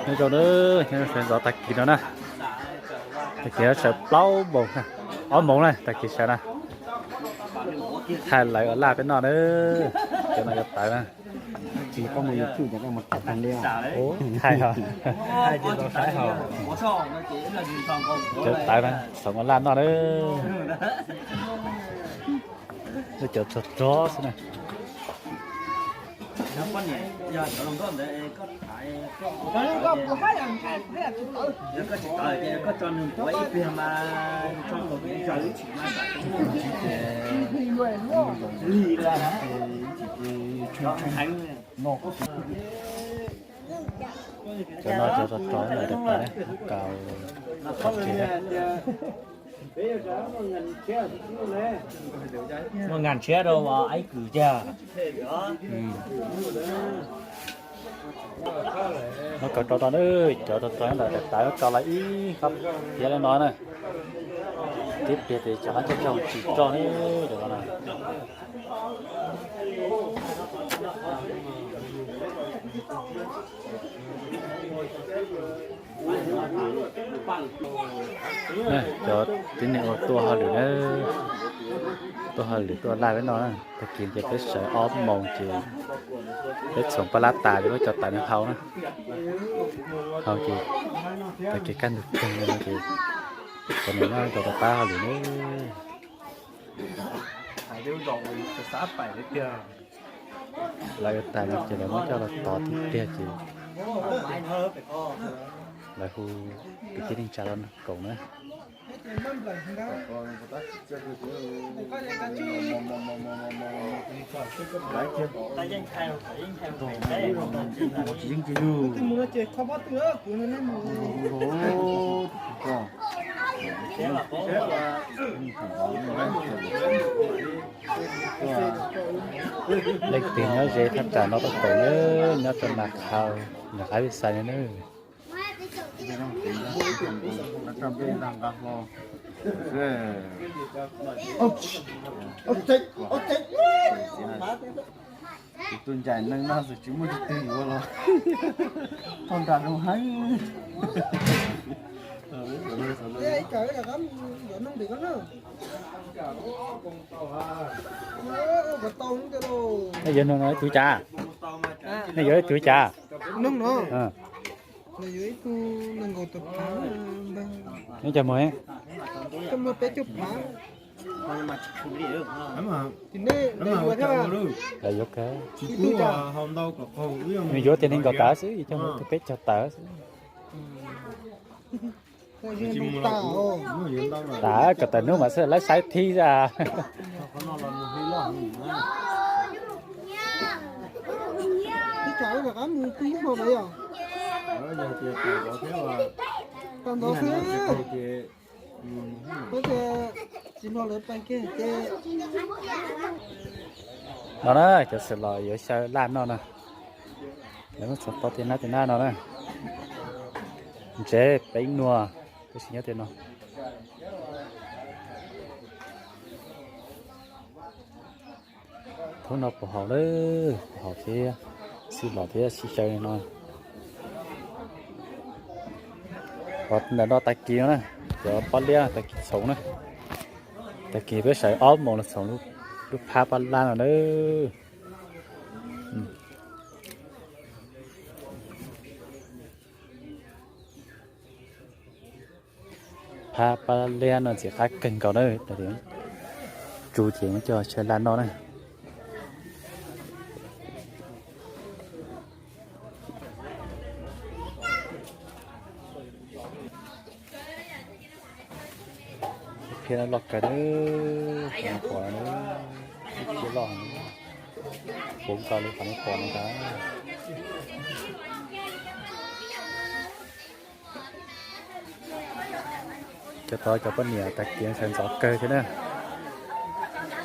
Nyob zoo na, nyob zoo sawv ntxov tag kis no na. Tag kis sawv plaub moos na, ob moos na tag kis sawv na. Thaij lawv ua laj peb noj na. Cov no cov tawv na. Thaij os. Cov tawv na, xoom ua laj noj na. Cov tsov rog xwb na. Cov no cov tsov rog na, kaus, kaus tsev. Muaj nkas ntshiab rau ib kws cag. Muab kaus rau rau na, cov rau rau ntawd tawv kaus lawv ib qho phiav li no na. Tib pliag ces cov qab coj coj tsis roj na, cov no na. Cov tib neeg uas tuaj hauj lwm na, tuaj hauj lwm tuaj laj peb no na. Tag kis ces peb sawv ob moos ces peb txhoov paj lab tas ces peb cov tawv no hau na. Hau ces tag kis kaj ntug kawg no ces cov neeg nyob rau pab hauj lwm na. Lawv yuav tas no ces lawv muab coj los tov tib pliag ces lawv hu kwv tij neej tsa los koom na. Leej twg nyob ze thaj tsam no tuaj koom na, nyob rau Nas Khau, Nas Khau Vij Xais no na. Tus ncaim neeg no xwb tsis muaj tsis twg yuav los thauj nra zoo heev. Nej yuav no ib tug cas? Nej yuav ib tug cas? Nws yuav ib tug nees nkaum tawm phav. Neb cog muag? Cog muag peb caug phav. Ces nej yuav thiab? Yuav kawg. Nws yuav tias nees nkaum tawm xwb, cog muag peb caug tawm xwb. Tas kom tawm hnub mas xwb lawv saib thib xwb. No na, cov xwm los yuav xyaw laj noj na. Lawv muab txog tau tej nab tej nab no na. Ntsev peeb nuag, tab sis nyob tej no. Thaum no puas haum lawm, puas haum thiab, sib los thiab sib xyaw li no. Qhov ntawm no tag kis no na, cov pob liab tag kis txhoov na. Tag kis peb sawv ob moos los txhoov lub phab pab lab no na. Phab pab liab no ntxim qab kawg nkaus na, tsu ces muab coj xyaw laj noj na. Phiab loj kawg na, qhov no pom, phiab loj, puv nkaus li qhov no pom no ntag. Cov tod cov poj niam tag kis sawv ntxov kawg thiab na.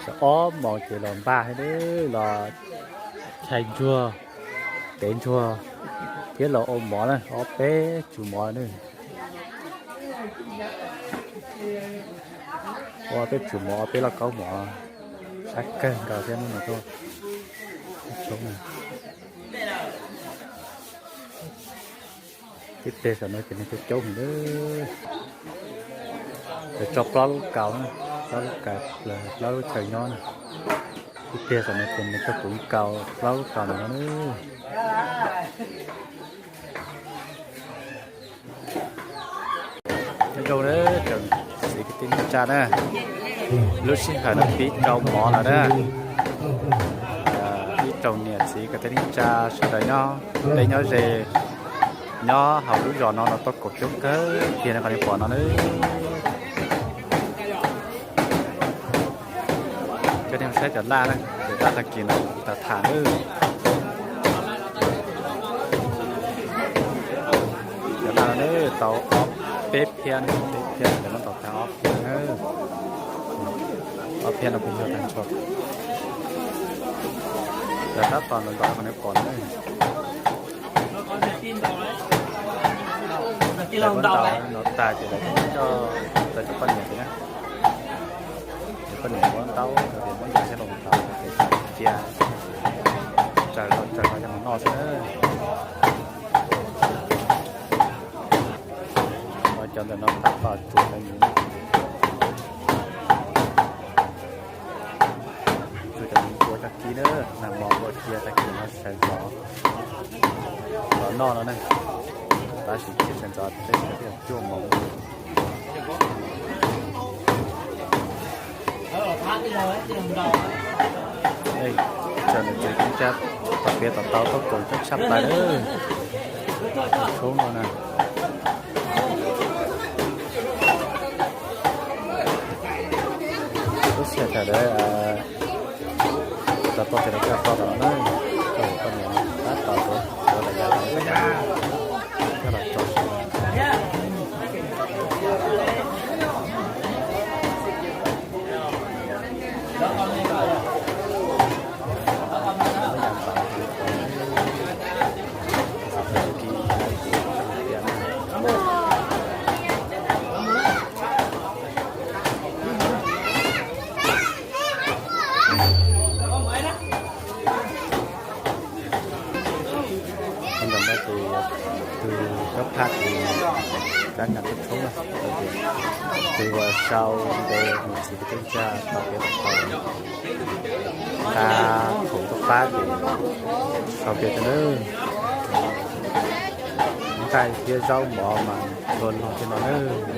Sawv ob moos ces los npaj thiab, los chais ntsuag, tev ntsuag thiab los ua mov na, ob peb tsum mov na. Ua peb tsum mov, ob peb lauj kaub mov, sab kawg nkaus thiab hnub no tuaj. Tshoob na. Ib pliag saum no ces nws coob coob heev na. Lawv tso plaub lub kaus na, plaub lub kaus, plaub lub chaw nyob na. Ib pliag saum no ces nws coj kuv ib kaus, plaub lub kaus no na. Nyob zoo na, tsoom txiv kwv tij neej tsa na, lub sij hawm no pib rau mov lawm na. Ib tsoom niam txiv kwv tij neej tsa sawv daws nyob deb nyob ze, nyob hauv lub zos no los tau kaum coob kawg kiag no, qhov nej pom no na. Coj nej saib cov laj na, cov laj tag kis no kuv tham tham na. Cov laj no na tau ob peb phiab, peb phiab, cov no tau tag ob phiab na. Ob phiab no kuv yog tag nrho. Cov tab tom ntawm ntawm qhov nej pom na. Lawv muab ntaus no tag ces lawv coj, lawv cov poj niam ces na, cov poj niam muab ntaub no ces muab ntaus thiab los ntaus ces cia tsaws los tsaws los coj mus noj xwb na. Cov ntawm no tab tom tsuav lawv nyuv na. Tsuav cov nyuv ua cog kib na, nag hmo ua cia tag kis no sawv ntxov los noj no ne. Tab sis tsis sawv ntxov peb sawv thiaj cuaj moos. Tsoom niam txiv kwv tij neej tsa, tom kev tom tau tau kaum coob tshaj plaws na. Tshoob no na. Lub sij hawm thaum lawv tso tau ces lawv coj tau los na, coj los poj niam tab tom tuav tuav daim yas los coj los tso. Ntawm no ces tus kab phaj ces kab nyas tshoob tshoob na, tus uas sau npe niam txiv kwv tij neej tsa tau kev tau taw, tab khoom tuaj pab ces sau npe rau nawb. Nqaij thiab zaub mov mas luag log thiab no nawb.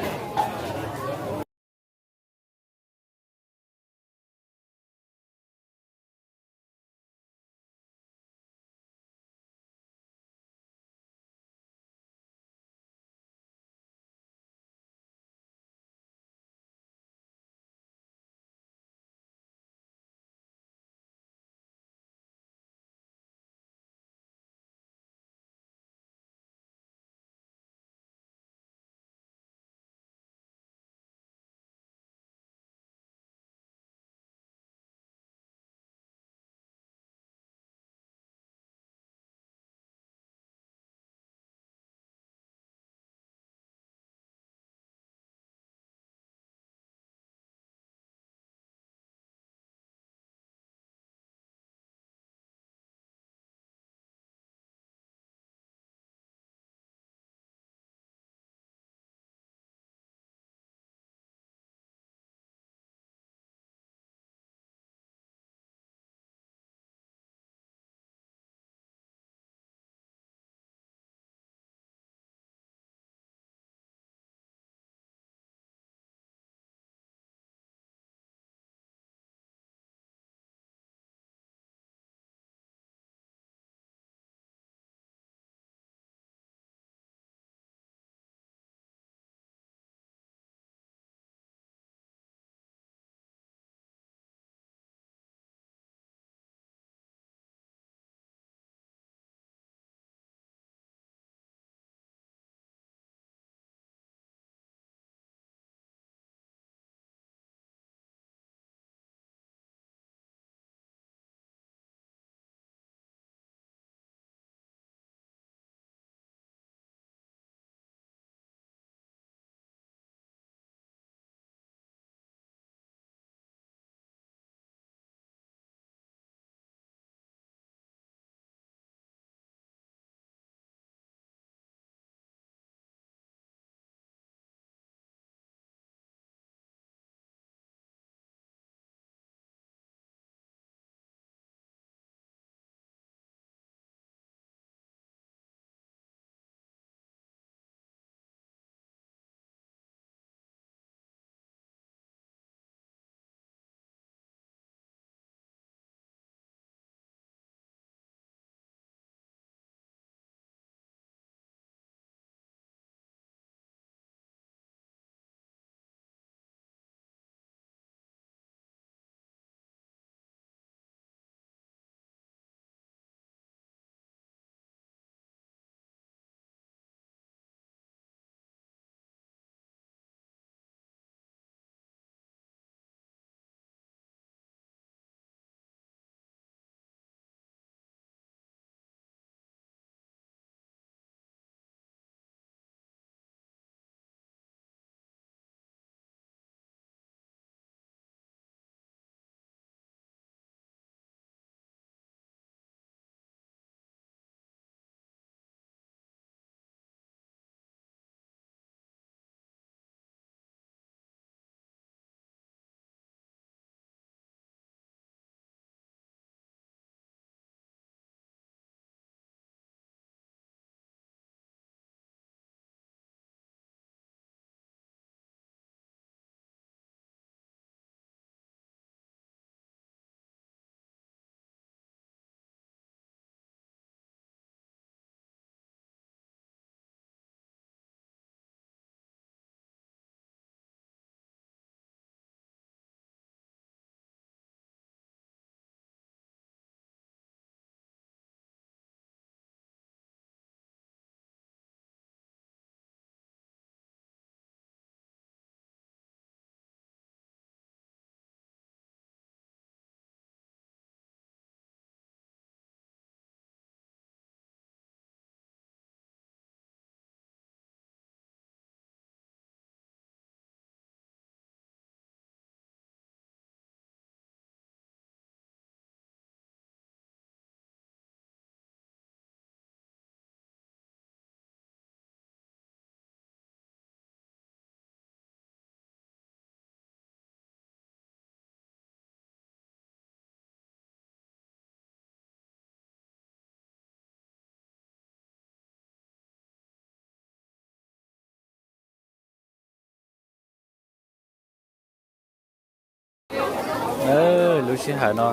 Lub sij hawm no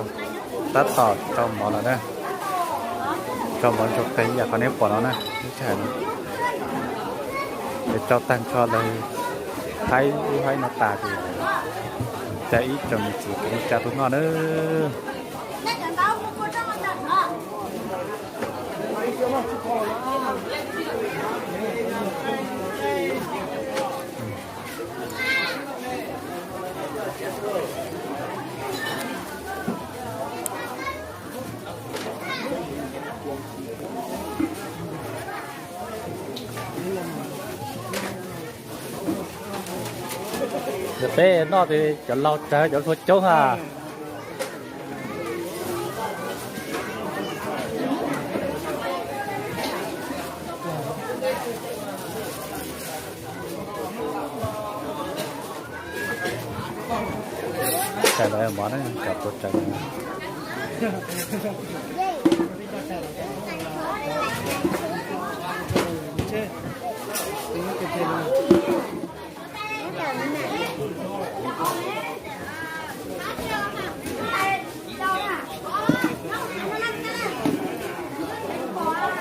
tab tom rau mov lawm na, rau mov ntsuag qees ib yam qhov nej pom no na. Lub sij hawm no es rau tag nrho lawm, haib lub haib no tas ces cais ib tsoom niam txiv kwv tij neej tsa tuaj noj na. Yog peb noj ces cov laus tsawg cov hlua coob ha. Tsis lawv mov na, cov tuav rawv.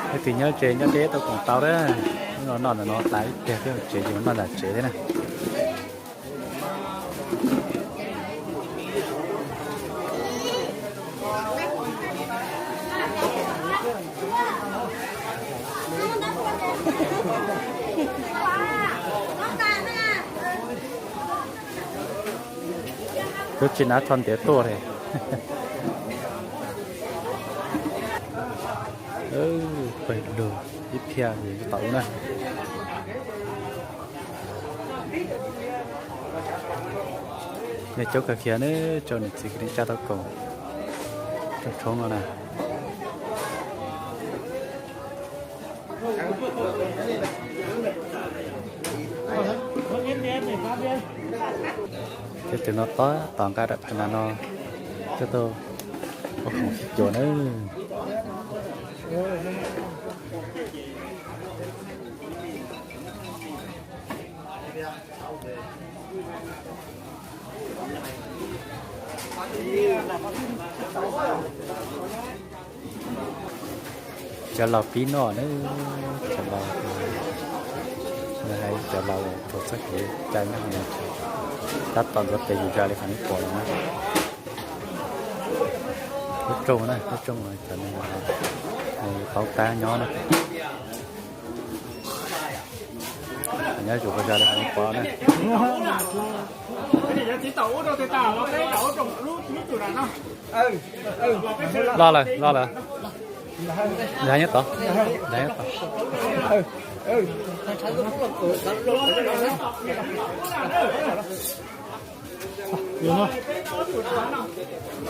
Leej twg nyob tsev nyob deb tau koom tau na. Hnub no noj ntawm no tas ib pliag peb mus tsev ces mus noj nram tsev thiab na. Kuv tsis nav tho ntiav tuaj li. Pawg lug ib phiaj yus tom ub na. Yog coob kawg kiag na, rau niam txiv kwv tij neej tsa tau koom rau tshoob no na. Ces tus no tob tom nqa daim phais nas no coj tuaj ua khoom sib cuam na. Cov laus pib noj na, cov laus, hais cov laus tau txoj kev cai noj tab tom ntxuav tes yus zaj li qhov nej pom no na. Lub rooj na, lub rooj cov neeg paub tab nyob na. Nyob zuj zus zaj li qhov nej pom na. Los lawm, los lawm. Nyob tod, nyob tod.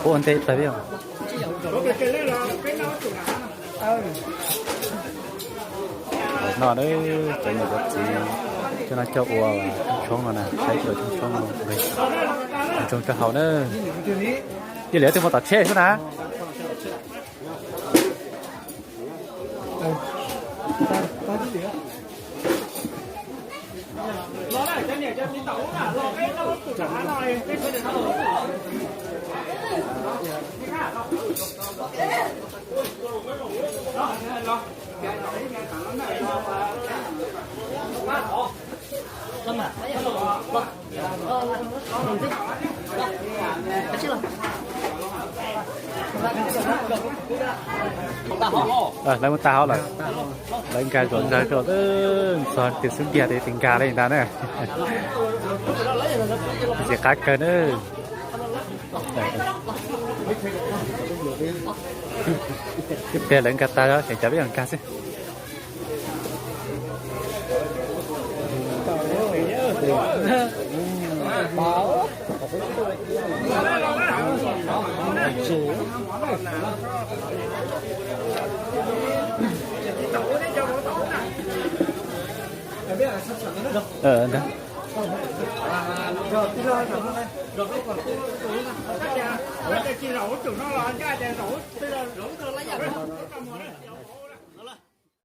Ua ntej tawg. No na, cov niam cov txiv coj no coj ua tshoob no na, saib cov tshoob no, tshoob rau haus na. Cia liam twb muaj tom tsheb xwb na. Lawv mus tag hauv lawm. Lawv nkag zuav nkag rau txog twg xub ntiag ces nkag li ntag na. Tsis qab kawg na. Ib pliag lawv nkag tag xyem cas peb yog nkag xwb.